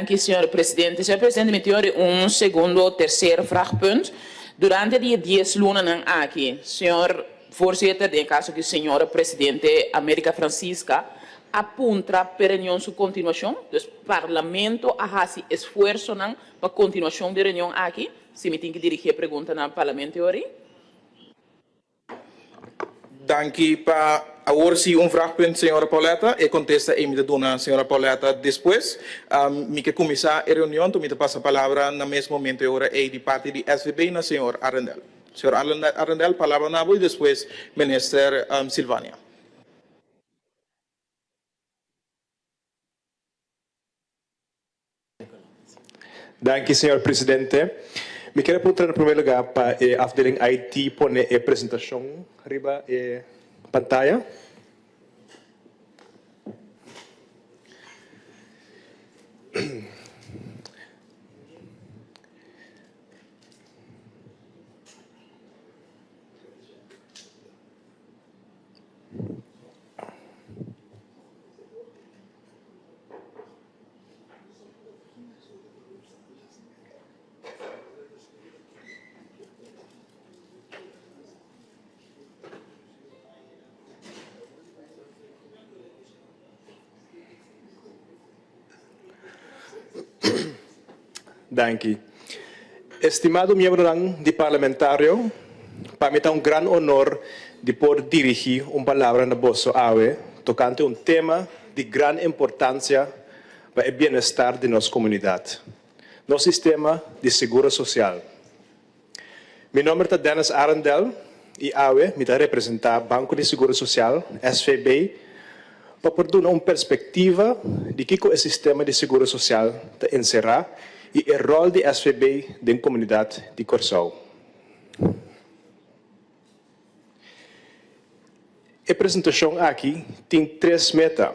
Danki, señor presidente. Señor presidente, mi tin ori un segundo, tercer vraagpunt. Durante di e dies lunanan aki, señor voorzitter, den e caso aki señora presidente America Francisca, a puntra p'e reunion su continuacion? Dus Parlamento a haci esfuerzonan pa continuacion di e reunion aki? Si mi tin ki dirigi e pregunta na Parlamento e ori. Danki pa awor si un vraagpunt señora Pauletta. E contesta ey mi ta duna señora Pauletta despues. Mi ke cuminsa e reunion to mi ta pasa palabra na mes momento e ora ey di parti di SVB na señor Arrindell. Señor Arrindell palabra na bo y despues Minister Silvania. Danki señor presidente. Mi kier a puntra na primer lugar pa e afdeling IT pone e presentacion riba e pantaya. Danki. Estimado miembronan di Parlamentario, pa mi ta un gran honor di por dirigi un palabra na boso awe tocante un tema di gran importancia pa e bienestar di nos comunidad, nos sistema di seguro social. Mi nomber ta Dennis Arrindell y awe mi ta representa Banco di Seguro Social, SVB, pa por duna un perspectiva di kico e sistema di seguro social ta encera y e rol di SVB den comunidad di Corsou. E presentashon aki tin tres meta.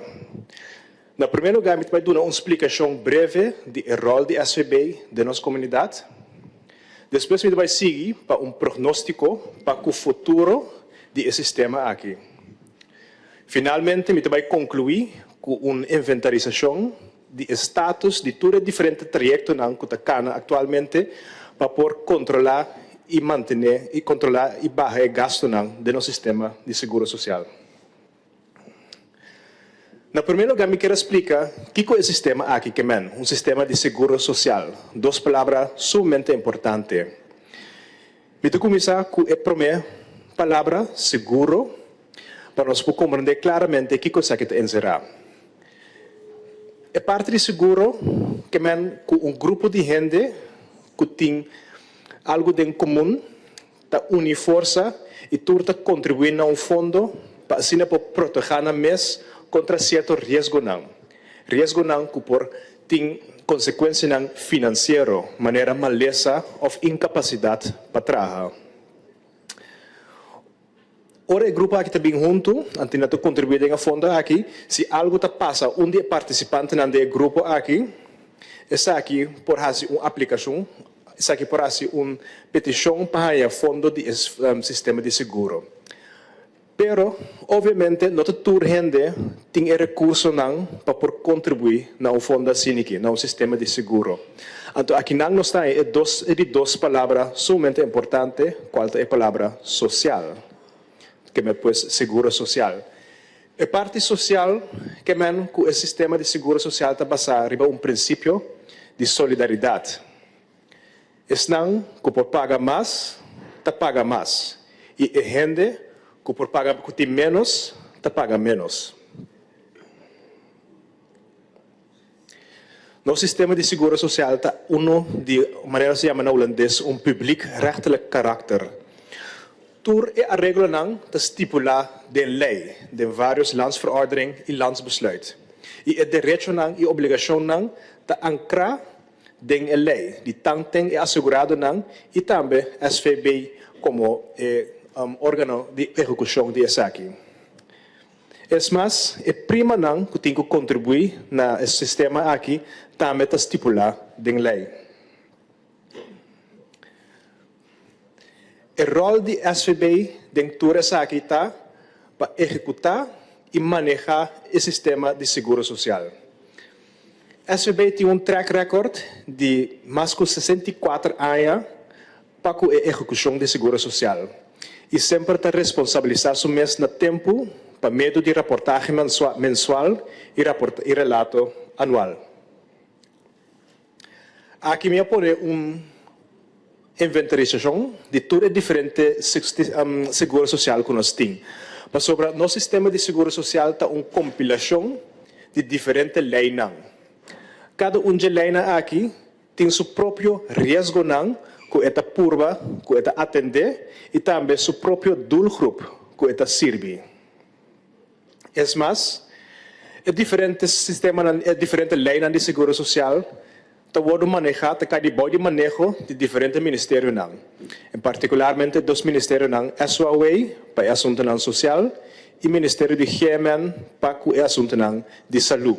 Na promé lugá mi ta bai duna un splikashon breve di e ròl di SVB den nos komunidat. Despues mi ta bai sigui pa un prognóstiko pa ku futuro di e sistema aki. Finalmente mi ta bai konkluí ku un inventarisashon di e status di tur e diferente trayektonan ku ta kana aktualmente pa por kontrolá i mantené i kontrolá i baha e gastunan den nos sistema di seguro sosial. Na promé lugá mi kier a splika kiko e sistema aki ke men, un sistema di seguro sosial, dos palabra sumamente importante. Mi ta kuminsá ku e promé palabra, seguro, pa nos por komprendé klaramente kiko esaki ta enserá. E parti di seguro ke men ku un grupo di hende ku tin algu den komun ta uni forsa i tur ta kontribuí na un fondo pa asina por protehá nan mes kontra sierto riesgonan, riesgonan ku por tin konsekuensianan finansiero manera malesa òf inkapasidat pa traha. Ora e grupo aki ta bin huntu, anto nan ta kontribuí den e fondo aki. Si algu ta pasa un di e partisipantenan den e grupo aki, esaki por hasi un aplikashon, esaki por hasi un petishon pa haña fondo di e sistema di seguro. Pero, obviamente, no ta tur hende tin e rekursonan pa por kontribuí na un fondo asiniki, na un sistema di seguro. Anto akinan nos ta haña e dos e di dos palabra sumamente importante, cual ta e palabra social, ke men pues seguro social. E parti social ke men cu e sistema di seguro social ta basa riba un principio di solidaridad. Esnan cu por paga mas ta paga mas y e hende cu por paga cu tin menos ta paga menos. Nos sistema di seguro social ta uno di, manera nos ta yama na Hulandes, un publiekrechtelijk karakter. Tur e areglonan ta stipulá den lei, den vários landsverordening i landsbesluit. I e derechonan i obligashonnan ta ankrá den e lei di tanten e aseguradonan i tambe SVB komo e órgano di ehekushon di esaki. Es mas, e primanan ku tin ku kontribuí na e sistema aki tambe ta stipulá den lei. E ròl di SVB den tur esaki ta pa ehekutá i manehá e sistema di seguro sosial. SVB tin un track record di mas ku 64 aña pa ku e ehekushon di seguro sosial i semper ta responsabilisá su mes na tempu pa medio di raportahe mensual i relato anual. Aki mi a pone un inventarisashon di tur e diferente seguro sosial ku nos tin. Pasobra nos sistema di seguro sosial ta un kompilashon di diferente leinan. Kada un dje leinan aki tin su propio riesgonan ku e ta purba, ku e ta atendé i tambe su propio doelgroep ku e ta sirbi. Es mas, e diferente sistemanan, e diferente leinan di seguro sosial ta wordo maneha, ta kai di bou di maneho di diferente ministerionan. En partikularmente dos ministerionan, SOAW pa e asuntunan sosial i Ministerio di GMN pa ku e asuntunan di salú.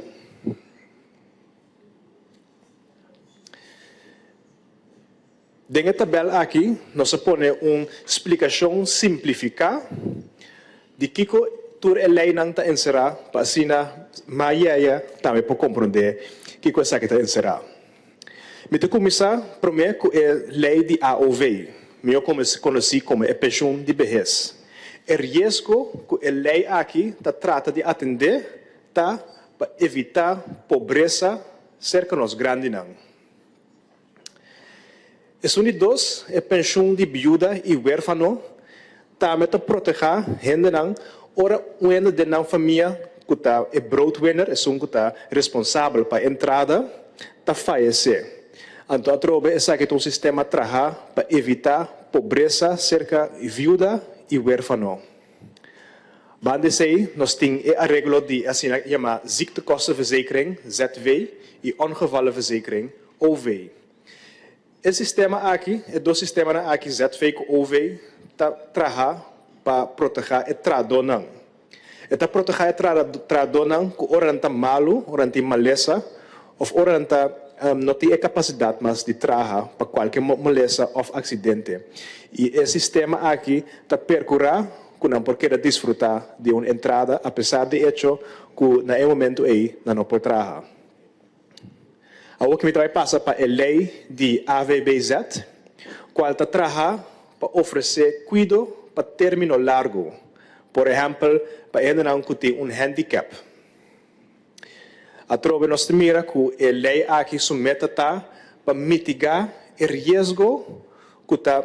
Den e tabèl aki nos a pone un splikashon simplifiká di kiko tur e leinan ta enserá pa asina ma yeye tambe por komprondé kiko esaki ta enserá. Mi ta kuminsá promé ku e lei di AOV, mihó konosí komo e penshun di behes. E riesgo ku e lei aki ta trata di atendé ta pa evitá pobresa serka nos grandinan. Esun di dos, e penshun di biuda i wérfano tambe ta protehá hendenan ora un hende den nan famia ku ta e broodwinner, esun ku ta responsabel pa e entrada, ta fayesé. Anto atrobe esaki ta un sistema trahá pa evitá pobresa serka viuda i wérfano. Banda esei nos tin e areglo di e asina yamá ziektekostenverzekering, ZV, i ongevallenverzekering, OV. E sistema aki, e dos sistemanan aki, ZV ku OV, ta traha pa protehá e trahadónan. E ta protehá e trahadónan ku ora nan ta malu, ora nan tin malesa òf ora nan ta no tin e kapasidat mas di traha pa kualke molesa òf aksidente. I e sistema aki ta perkurá ku nan por keda disfrutá di un entrada apesar di echo ku na e momentu ei nan no por traha. Awor ku mi ta bai pasa pa e lei di AVBZ, kual ta traha pa ofresé kuido pa término largu, por ehèmpel pa e hendenan ku tin un hèndikèp. Atrobe nos ta mira ku e lei aki su meta ta pa mitigá e riesgo ku ta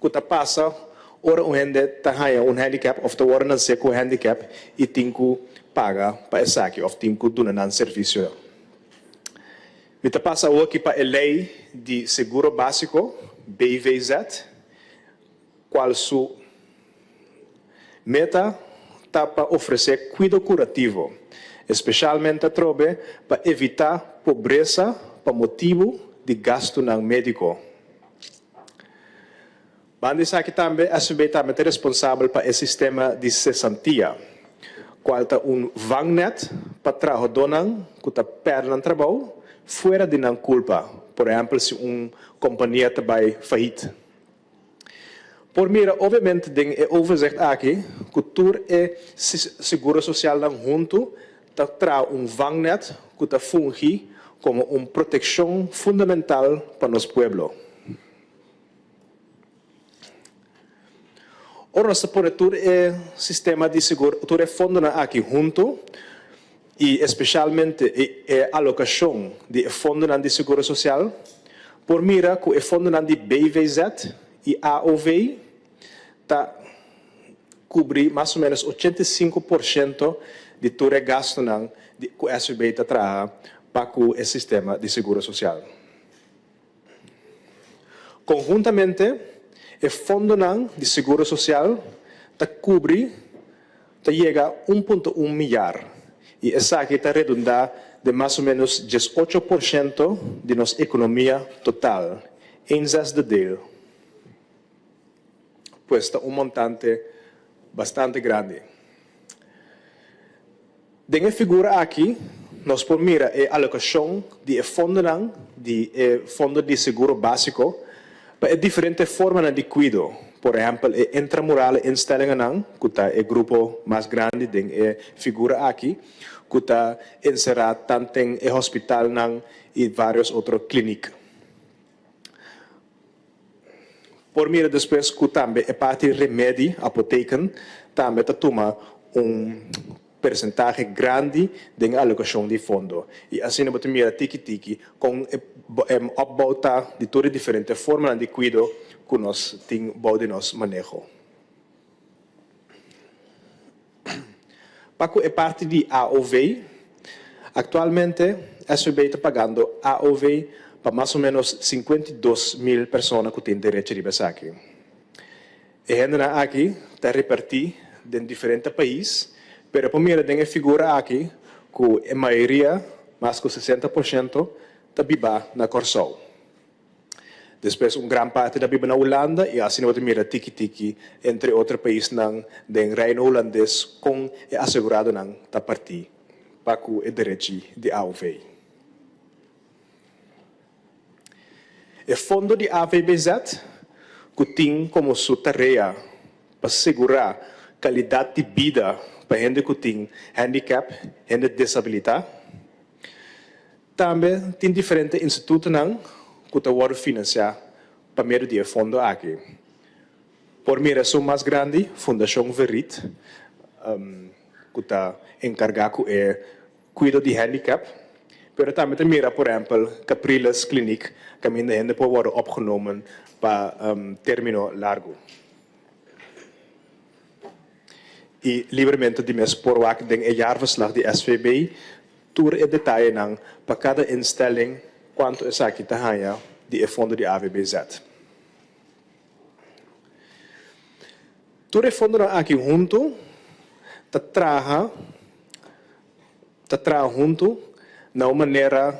ku ta pasa ora un hende ta haña un hèndikèp òf ta wòrdu nansé ku un hèndikèp i tin ku paga pa esaki òf tin ku duna nan servisio. Mi ta pasa awoki pa e lei di seguro básiko, BVZ, kual su meta ta pa ofresé kuido kurativo, espeshalmente atrobe pa evitá pobresa pa motibu di gastunan médiko. Banda esaki tambe SVB tambe ta responsabel pa e sistema di sesantia, kual ta un vangnet pa trahadónan ku ta pèrdè nan trabou fuera di nan kulpa, por ehèmpel si un kompania ta bai fahit. Por mira obviamente den e overzicht aki ku tur e seguro sosialnan huntu ta traha un vangnet ku ta fungi komo un protekshon fundamental pa nos pueblo. Ora nos ta pone tur e sistema di seguro, tur e fondonan aki huntu i espeshalmente e alokashon di e fondonan di seguro sosial, por mira ku e fondonan di BVZ i AOV ta kubri mas o ménos 85% di tur e gastunan ku SVB ta traha pa ku e sistema di seguro sosial. Konhuntamente, e fondonan di seguro sosial ta kubri ta yega 1.1 miar i esaki ta redundá den mas o ménos 18% di nos ekonomia total, een zesde deel. Pues ta un montante bastante grandi. Den e figura aki nos por mira e alokashon di e fondonan di e Fondo di Seguro Básiko pa e diferente formanan di kuido, por ehèmpel e intramurale instellingennan ku ta e grupo mas grandi den e figura aki. ku ta enserá tanten e hospitalnan i vários otro klinik. Por mira despues ku tambe e parti remedi, apoteken, tambe ta tuma un persentahe grandi den e alokashon di fondo. I asina bo ta mira tiki tiki kon e opbou ta di tur e diferente formanan di kuido ku nos tin bou di nos maneho. Pa ku e parti di AOV, aktualmente SVB ta pagando AOV pa mas o ménos 52 mil persona ku tin derecho riba esaki. E hendenan aki ta repartí den diferente pais, pero por mira den e figura aki ku e mayoria, mas ku 60%, ta biba na Kòrsou. Despues un gran parti ta biba na Hulanda i asina bo ta mira tiki tiki entre otro paisnan den Reino Hulandes kon e aseguradonan ta partí pa ku e derechi di AOV. E fondo di AVBZ ku tin komo su tarea pa sigurá kalidat di bida pa hende ku tin handicap, hende desabilitá. Tambe tin diferente institutonan ku ta wòrdu finansiá pa medio di e fondo aki. Por mira esun mas grandi, Fundashon Verriet, ku ta enkargá ku e kuido di handicap, pero tambe ta mira por ehèmpel Capriles Kliniek kaminda hende por wòrdu opgenomen pa término largu. I libremente di mes por wak den e jaarverslag di SVB tur e detayenan pa kada instelling kuantu esaki ta haña di e fondo di AVBZ. Tur e fondonan aki huntu ta traha ta traha huntu na un manera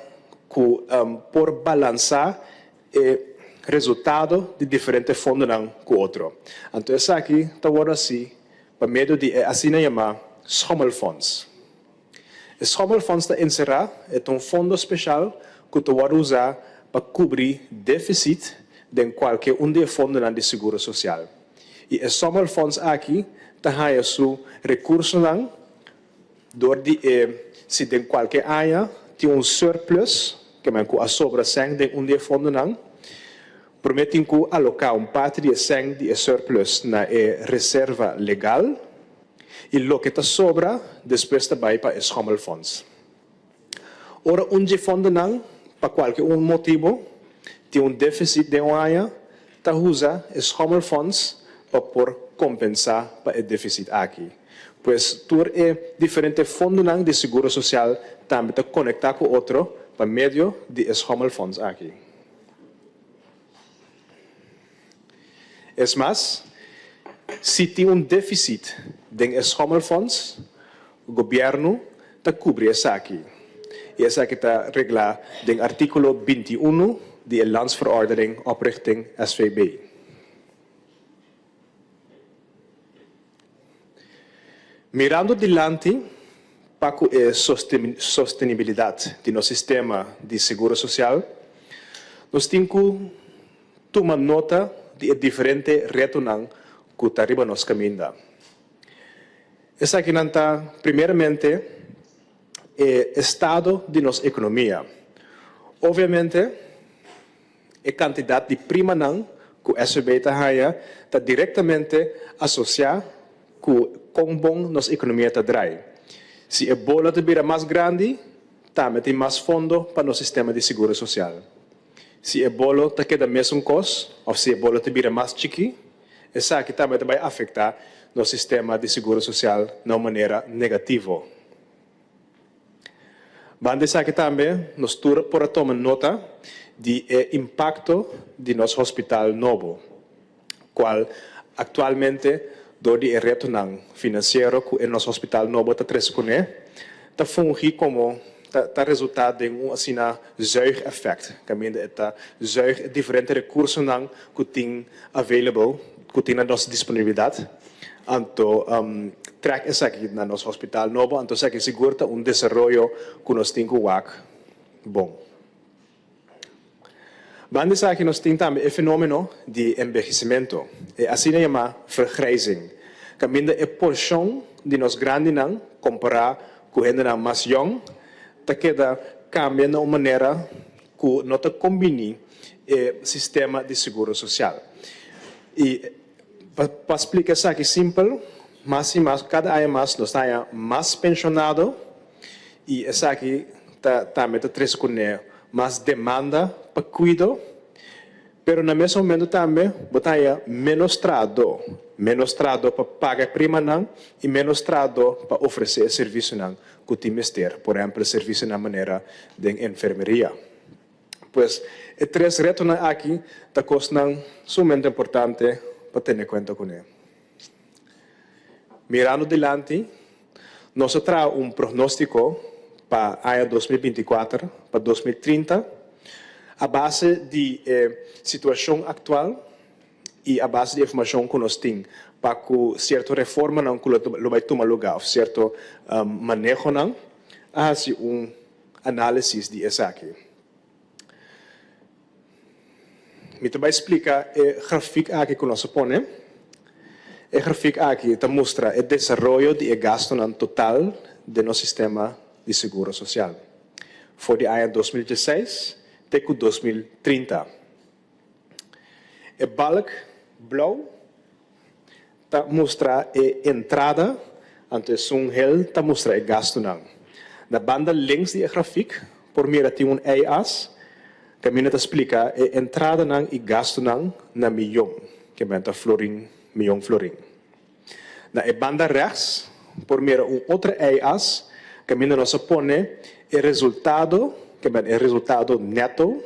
ku por balansá e resultado di diferente fondonan ku otro. Anto esaki ta wòrdu hasi pa medio di e asina yamá schommelfonds. E schommelfonds ta enserá e ta un fondo speshal ku ta wòrdu usá pa kubri défisit den kualke un di e fondonan di seguro sosial. I e schommelfonds aki ta haña su rekursonan dor di e si den kualke aña tin un surplus, ke men ku a sobra sèn den un di e fondonan, promé tin ku aloká un parti di e sèn di e surplus na e reserva legal i loke ta sobra despues ta bai pa e schommelfonds. Ora un dje fondonan pa kualke un motibu tin un défisit den un aña, ta usa e schommelfonds pa por kompensá pa e défisit aki. Pues tur e diferente fondonan di seguro sosial tambe ta konektá ku otro pa medio di e schommelfonds aki. Es mas, si tin un défisit den e schommelfonds, gobièrnu ta kubri esaki. I esaki ta reglá den artíkulo 21 di e Landsverordening Oprichting SVB. Mirando dilanti pa ku e sostenibilidat di nos sistema di seguro sosial, nos tin ku tuma nota di e diferente retonan ku ta riba nos kaminda. Esakinan ta primeramente e estado di nos ekonomia. Obviamente e kantidat di primanan ku SVB ta haña ta direktamente asosiá ku kon bon nos ekonomia ta drai. Si e bola ta bira mas grandi, tambe tin mas fondo pa nos sistema di seguro sosial. Si e bolo ta keda mesun kos òf si e bolo ta bira mas chikí, esaki tambe ta bai afektá nos sistema di seguro sosial na un manera negativo. Banda esaki tambe nos tur por a tuma nota di e impakto di nos hospital nobo, kual aktualmente dor di e retonan finansiero ku e nos hospital nobo ta trese kuné, ta fungi komo ta ta resultá den un asina zuigeffect, kaminda e ta zuig e diferente rekursonan ku tin available, ku tin na nos disponibilidat. Anto trek esaki na nos hospital nobo, anto esaki sigur ta un desaroyo ku nos tin ku wak bon. Banda esaki nos tin tambe e fenomeno di enbehesimentu, e asina yamá vergrijzing, kaminda e porshon di nos grandinan kompará. ku hendenan mas yòn ta keda kambia na un manera ku no ta kombiní e sistema di seguro sosial. I pa splika esaki simpel, mas i mas, kada aña mas nos ta haña mas penshonado i esaki ta tambe ta trese kuné mas demanda pa kuido. Pero na mes momento tambe bo ta haña ménos trahadó, ménos trahadó pa paga e primanan i ménos trahadó pa ofresé e servisionan ku tin mester, por ehèmpel servisionan manera den enfermeria. Pues e tres retonan aki ta kosnan sumamente importante pa tene kuenta kuné. Mirando dilanti, nos a traha un prognóstiko pa aña 2024 pa 2030 a base di e situashon aktual i a base di e informashon ku nos tin pa ku sierto reformanan ku lo bai tuma lugá òf sierto manehonan, a hasi un análisis di esaki. Mi ta bai splika e grafik aki ku nos a pone. E grafik aki ta mustra e desaroyo di e gastunan total den nos sistema di seguro sosial for di aña 2016 te ku 2030. E balk blou ta mustra e entrada, anto esun hel ta mustra e gastunan. Na banda links di e grafik por mira tin un y-as kaminda ta splika e entradanan i gastunan na miyon, ke men ta florin, miyon florin. Na e banda rechts por mira un otro y-as kaminda nos a pone e resultado, ke men e resultado neto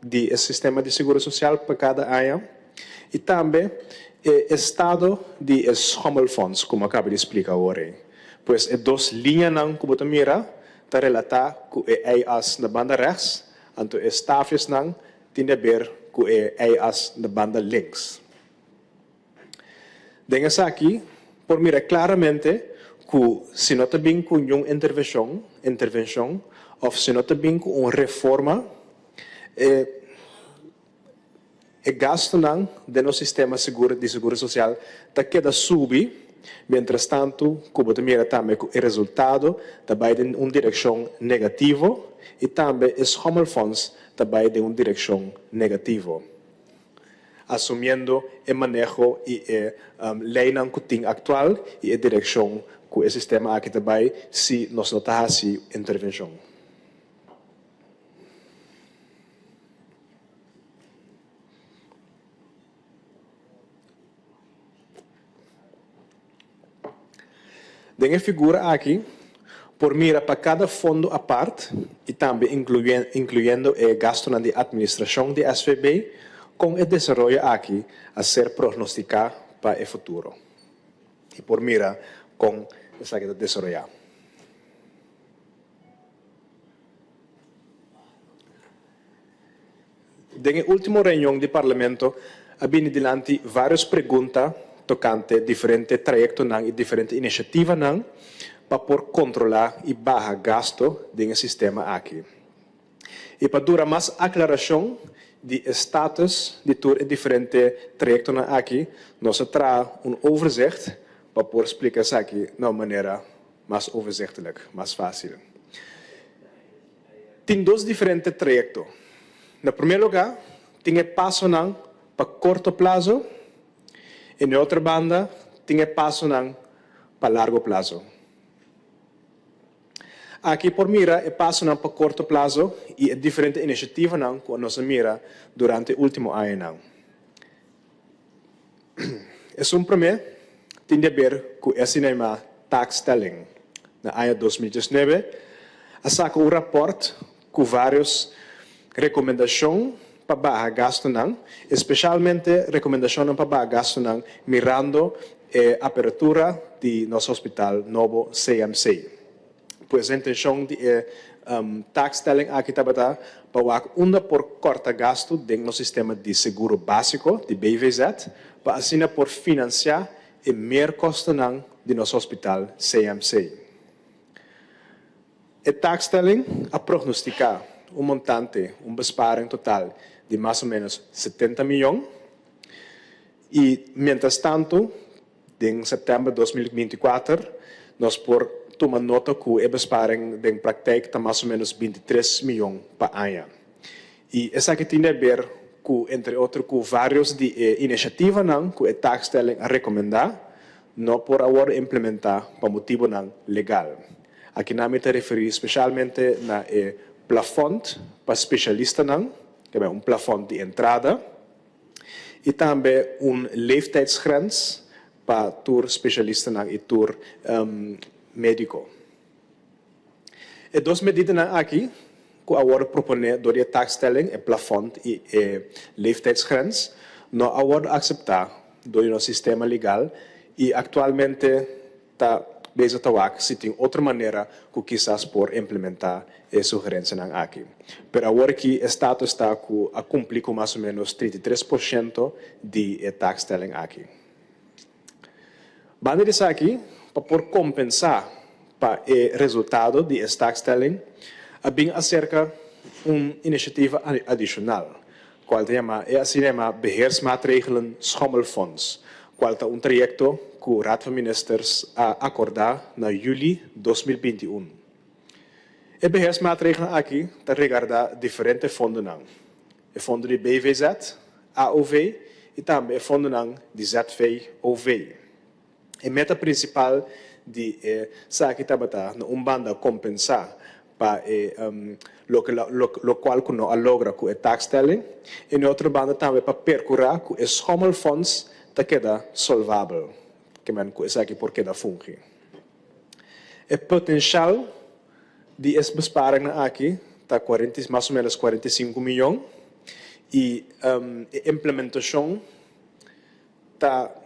di e sistema di seguro sosial pa kada aña i tambe e estado di e schommelfonds ku mi a kaba di splika awor ei. Pues e dos liñanan ku bo ta mira ta relatá ku e y-as na banda rechts, anto e stafjesnan tin di aber ku e y-as na banda links. Den esaki por mira klaramente ku si no ta bin ku niun intervenshon, intervenshon, òf si no ta bin ku un reforma, e e gastunan den nos sistema seguro di seguro sosial ta keda subi, mientrastantu ku bo ta mira tambe ku e resultado ta bai den un direkshon negativo i tambe e schommelfonds ta bai den un direkshon negativo. Asumiendo e maneho i e leinan ku tin aktual i e direkshon ku e sistema aki ta bai si nos no ta hasi intervenshon. Den e figura aki por mira pa kada fondo apart i tambe inkluyendo e gastunan di atministrashon di SVB kon e desaroyo aki a ser prognostiká pa e futuro i por mira kon esaki ta desaroyá. Den e último reunion di Parlamento a bini dilanti vários pregunta tokante diferente trayektonan i diferente inisiativanan pa por kontrolá i baha gasto den e sistema aki. I pa dura mas aklarashon di e status di tur e diferente trayektonan aki nos a traha un overzicht pa por splika esaki na un manera mas overzichtelijk, mas fásil. Tin dos diferente trayekto. Na promé lugá, tin e pasonan pa korto plaso i na e otro banda tin e pasonan pa largo plaso. Aki por mira e pasonan pa korto plaso i e diferente inisiativanan ku nos a mira durante e último añanan. Esun promé tin di aber ku e asina yamá taakstelling. Na aña 2019 a saka un rapòrt ku vários rekomendashon pa baha gastunan, espeshalmente rekomendashonnan pa baha gastunan mirando e aperatura di nos hospital nobo CMC. Pues e intenshon di e taakstelling aki tabata pa wak unda por kòrta gastu den nos sistema di seguro básiko, di BVZ, pa asina por finansiá e meerkostennan di nos hospital CMC. E taakstelling a prognostiká un montante, un besparing total di mas o ménos 70 miyon i mientrastantu, Den sèptèmber 2024 nos por. tuma nota ku e besparing den praktijk ta mas o ménos 23 mion pa aña. I esaki tin di haber ku entre otro ku vários di e inisiativanan ku e taakstelling a rekomendá no por a wòrdu implementá pa motibunan legal. Akinan mi ta referí spesialmente na e plafònt pa spesialistanan, ke bai un plafònt di entrada, i tambe un leeftijdsgrens pa tur spesialistanan i tur médiko. E dos medidanan aki ku a wòrdu proponé dor di e taakstelling, e plafònt i e leeftijdsgrens, no a wòrdu akseptá dor di nos sistema legal i aktualmente ta bezig ta wak si tin otro manera ku kisas por implementá e sugerensianan aki. Pero awor aki e status ta ku a kumpli ku mas o ménos 33% di e taakstelling aki. Banda di esaki, pa por kompensá pa e resultado di e taakstelling, a bin aserka un inisiativa adishonal, kual ta yama e asina yama Beheersmaatregelen Schommelfonds, kual ta un trayekto ku Raad van Ministers a akordá na yüli 2021. E beheersmaatregelen aki ta regardá diferente fondonan, e fondo di BVZ, AOV i tambe e fondonan di ZVOV. E meta prinsipal di esaki tabata na un banda kompensá pa e loke lokual ku no a logra ku e taakstelling i na otro banda tambe pa perkurá ku e schommelfonds ta keda solvabel, ke men ku esaki por keda fungi. E potenshal di e besparingnan aki ta kuarenta mas o ménos 45 mion i e implementashon ta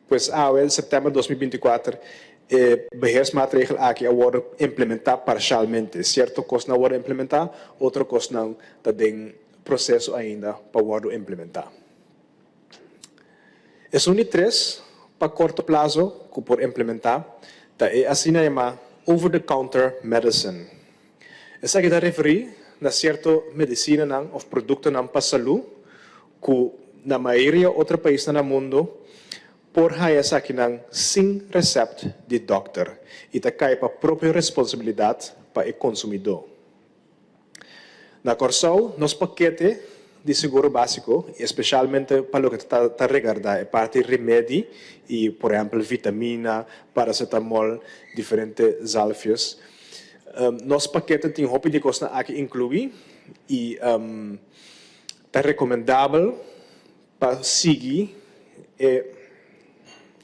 pues awe sèptèmber 2024 e beheersmaatregel aki a wòrdu implementá parshalmente. Sierto kosnan a wòrdu implementá, otro kosnan ta den proseso ainda pa wòrdu implementá. Esun di tres pa korto plaso ku por implementá ta e asina yamá over the counter medicine. Esaki ta referí na sierto medisinanan òf produktonan pa salú ku na mayoria otro paisnan na mundu por haña esakinan sin resèpt di dòkter i ta kai pa propio responsabilidat pa e konsumidó. Na Kòrsou nos pakete di seguro básiko, i espesialmente pa loke ta regardá e parti remedi i por ehèmpel vitamina, paracetamol, diferente zalfjes, nos pakete tin hopi di kosnan aki inkluí i ta rekomendabel pa sigui e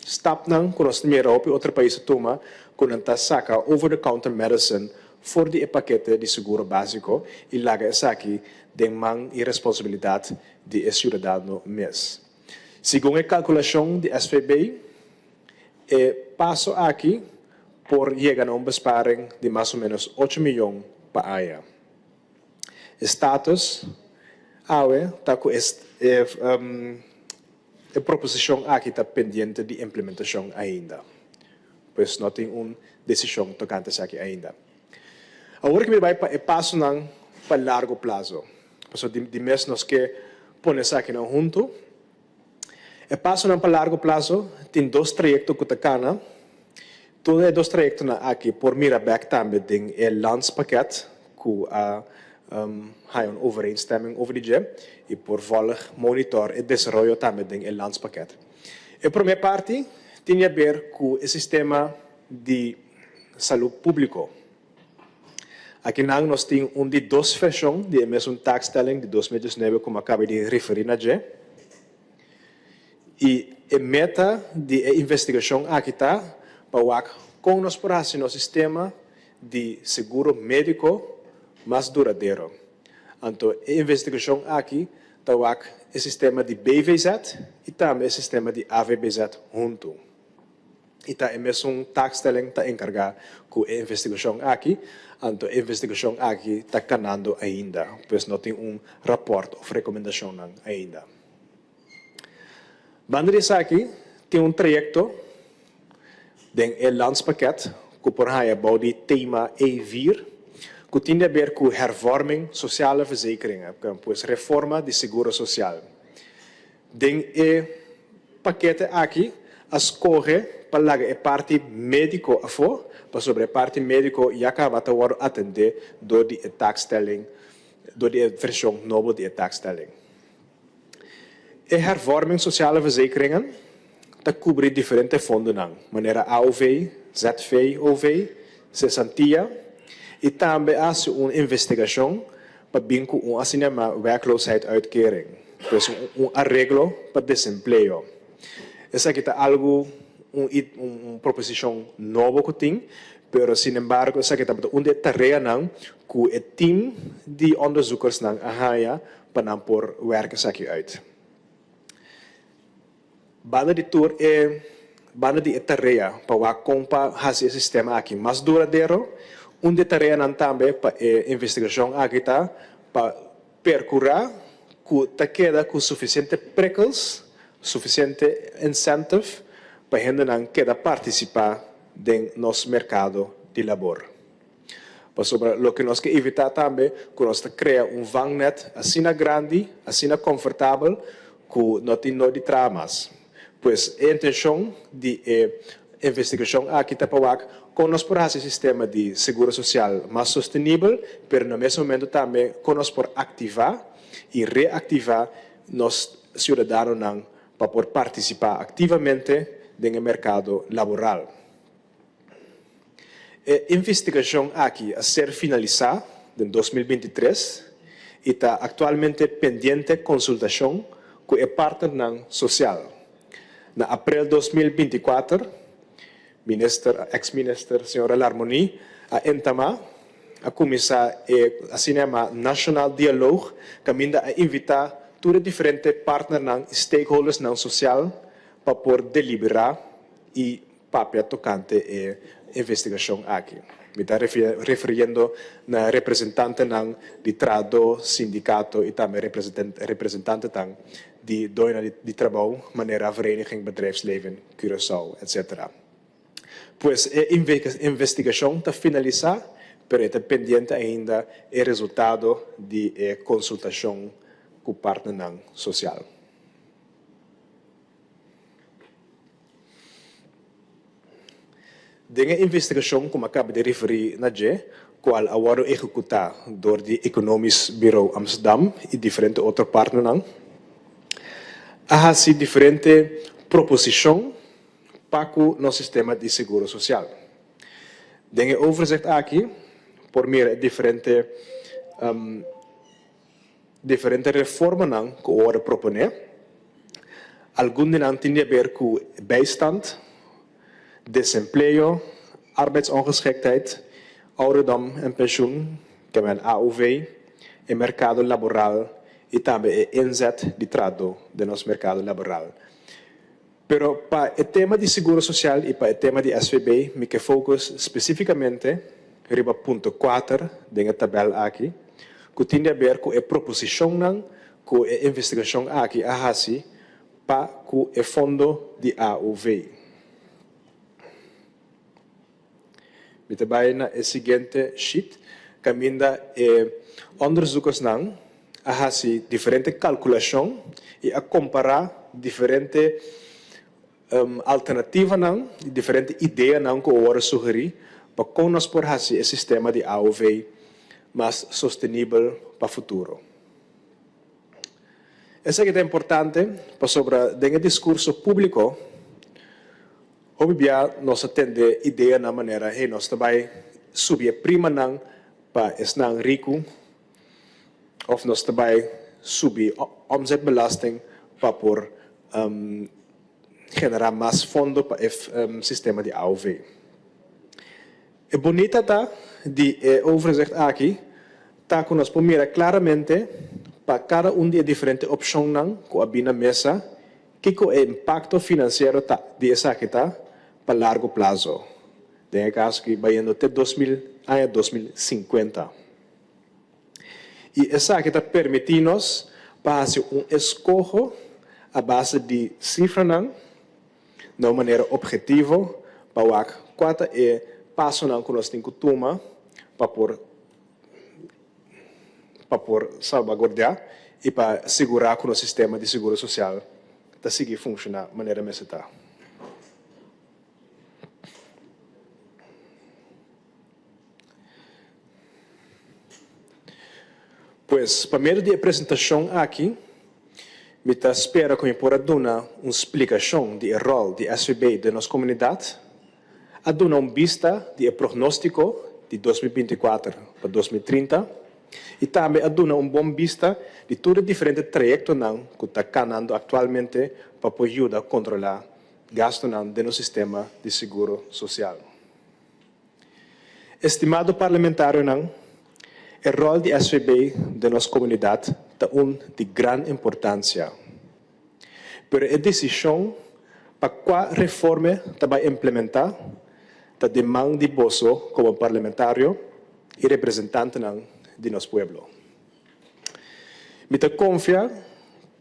stapnan ku nos ta mira hopi otro pais ta tuma ku nan ta saka over the counter medicine for di e pakete di seguro básiko i laga esaki den man i responsabilidat di e siudadano mes. Segun e kalkulashon di SVB e paso aki por yega na un besparing di mas o ménos 8 mion pa aña. E status awe ta ku e proposishon aki ta pendiente di implementashon ainda. Pues no tin un desishon tokante esaki ainda. Awor ku mi bai pa e pasonan pa largo plaso. Pasobra di mes nos ke pone esakinan huntu. E pasonan pa largo plaso tin dos trayekto ku ta kana. Tur e dos trayektonan aki por mira bèk tambe den e landspakket ku a haña un overeenstemming over di dje i por volg monitor e desaroyo tambe den e landspakket. E promé parti tin di haber ku e sistema di salú públiko. Akinan nos tin un di dos vershon di e mesun taakstelling di 2019 ku mi a kaba di referí na dje. I e meta di e investigashon aki ta pa wak kon nos por hasi nos sistema di seguro médiko mas duradero. Anto e investigashon aki ta wak e sistema di BVZ i tambe e sistema di AVBZ huntu. I ta e mesun taakstelling ta enkargá ku e investigashon aki, anto e investigashon aki ta kanando ainda, pues no tin un rapòrt òf rekomendashonnan ainda. Banda di esaki tin un trayekto den e landspakket ku por haña bou di tema E4 ku tin di haber ku hervorming sociale verzekeringen, pues reforma di seguro sosial. Den e pakete aki a skohe. pa laga e parti médiko afó, pasobra e parti médiko ya kaba ta wòrdu atendé dor di e taakstelling, dor di e vershon nobo di e taakstelling. E hervorming sociale verzekeringen ta kubri diferente fondonan, manera AOV, ZVOV, Cessantia, i tambe a hasi un investigashon pa bin ku un asina yamá werkloosheidsuitkering, pues un areglo pa desempleo. Esaki ta algu un un proposishon nobo ku tin, pero sinembargo esaki tabata un di e tareanan ku e tim di onderzoekersnan a haña pa nan por wèrk esaki uit. Banda di tur e banda di e tarea pa wak kon pa hasi e sistema aki mas duradero, un di e tareanan tambe pa e investigashon aki ta pa perkurá ku ta keda ku sufisiente prikkels, sufisiente incentive pa hendenan keda partisipá den nos merkado di labor. Pasobra loke nos ke evitá tambe ku nos ta krea un vangnet asina grandi, asina konfortabel ku no tin no di traha mas. Pues e intenshon di e investigashon aki ta pa wak kon nos por hasi e sistema di seguro sosial mas sostenibel, pero na mes momento tambe kon nos por aktivá i reaktivá nos siudadanonan pa por partisipá aktivamente den e merkado laboral. E investigashon aki a ser finalisá den 2023 i ta aktualmente pendiente konsultashon ku e partnernan sosial. Na aprel 2024, minister, eks minister señora Larmonie a entamá, a kuminsá e asina yamá Nationaal Dialoog kaminda a invitá tur e diferente partnernan i stakeholdersnan sosial pa por deliberá i papia tokante e investigashon aki. Mi ta refiriendo na representantenan di trahadó, sindikato i tambe representantetan di doñonan di trabou manera Vereniging Bedrijfsleven Curaçao etc. Pues e investigashon ta finalisá pero e ta pendiente ainda e resultado di e konsultashon ku partnernan sosial. Den e investigashon ku mi a kaba di referí na dje, kual a wòrdu ehekutá dor di Economisch Bureau Amsterdam i diferente otro partnernan, a hasi diferente proposishon pa ku nos sistema di seguro sosial. Den e overzicht aki por mira e diferente Diferente reformanan ku a wòrdu proponé. Algun di nan tin di haber ku bijstand, desempleo, arbeidsongeschiktheid, ouderdom en pensioen, kèmen AOV, e merkado laboral i tambe e inzet di trahadó den nos merkado laboral. Pero pa e tema di seguro sosial i pa e tema di SVB mi ke focus spesifikamente riba punto kuater den e tabèl aki ku tin di aber ku e proposishonnan ku e investigashon aki a hasi pa ku e fondo di AOV. Mi ta bai na e siguiente sheet kaminda e onderzoekersnan a hasi diferente kalkulashon i a kompará diferente alternativanan i diferente ideanan ku a wòrdu sugerí pa kon nos por hasi e sistema di AOV mas sostenibel pa futuro. Esaki ta importante pasobra den e diskurso públiko, Hopi bia nos a tende ideanan manera, hey, nos ta bai subi e primanan pa esnan riku, of nos ta bai subi omzetbelasting pa por genera mas fondo pa e sistema di AOV. E bunita ta di e overzicht aki ta ku nos por mira klaramente pa kada un di e diferente opshonnan ku a bin na mesa kiko e impakto finansiero ta di esaki ta pa largo plaso, den e kaso aki bayendo te 2000 aña 2050. I esaki ta permití nos pa hasi un eskoho a base di sifranan na un manera obhetivo pa wak kua ta e pasonan ku nos tin ku tuma pa por pa por salbaguardiá i pa sigurá ku nos sistema di seguro sosial ta sigui funshoná manera mester ta. Pues, pa medio di e presentashon aki, mi ta spera ku mi por a duna un splikashon di e ròl di SVB den nos komunidat, a duna un bista di e prognóstiko di 2024 pa 2030 i tambe a duna un bon bista di tur e diferente trayektonan ku ta kanando aktualmente pa por yuda kontrolá gastunan den nos sistema di seguro sosial. Estimado parlamentarionan, e ròl di SVB den nos komunidat ta un di gran importansia. Pero e desishon pa kua reforme ta bai implementá ta den man di boso komo parlamentario i representantenan di nos pueblo. Mi ta konfia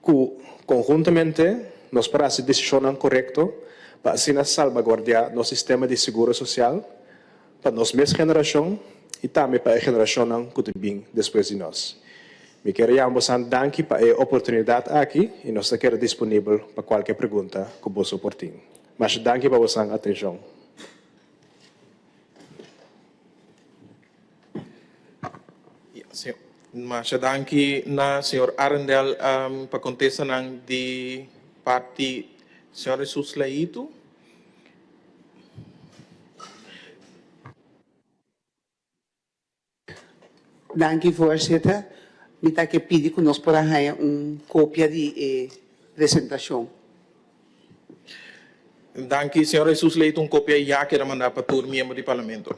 ku konhuntamente nos por hasi desishonnan korekto pa asina salbaguardiá nos sistema di seguro sosial pa nos mes generashon i tambe pa e generashonnan ku ta bin despues di nos. Mi kier yama bosan danki pa e oportunidat aki i nos ta keda disponibel pa kualke pregunta ku boso por tin. Masha danki pa bosan atenshon. Masha danki na señor Arrindell pa contestanan di parti señor Jesus Leito. Danki voorzitter. Mi ta ke pidi ku nos por a haña un kopia di e presentashon. Danki, señor Jesus Leito. Un kopia ya keda manda pa tur miembro di Parlamento.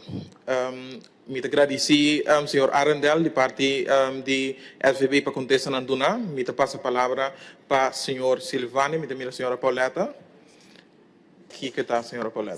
Mi ta gradisí señor Arrindell di parti di SVB pa kontestanan duná. Mi ta pasa palabra pa señor Silvania. Mi ta mira señora Pauletta. Kiko ta, señora Pauletta?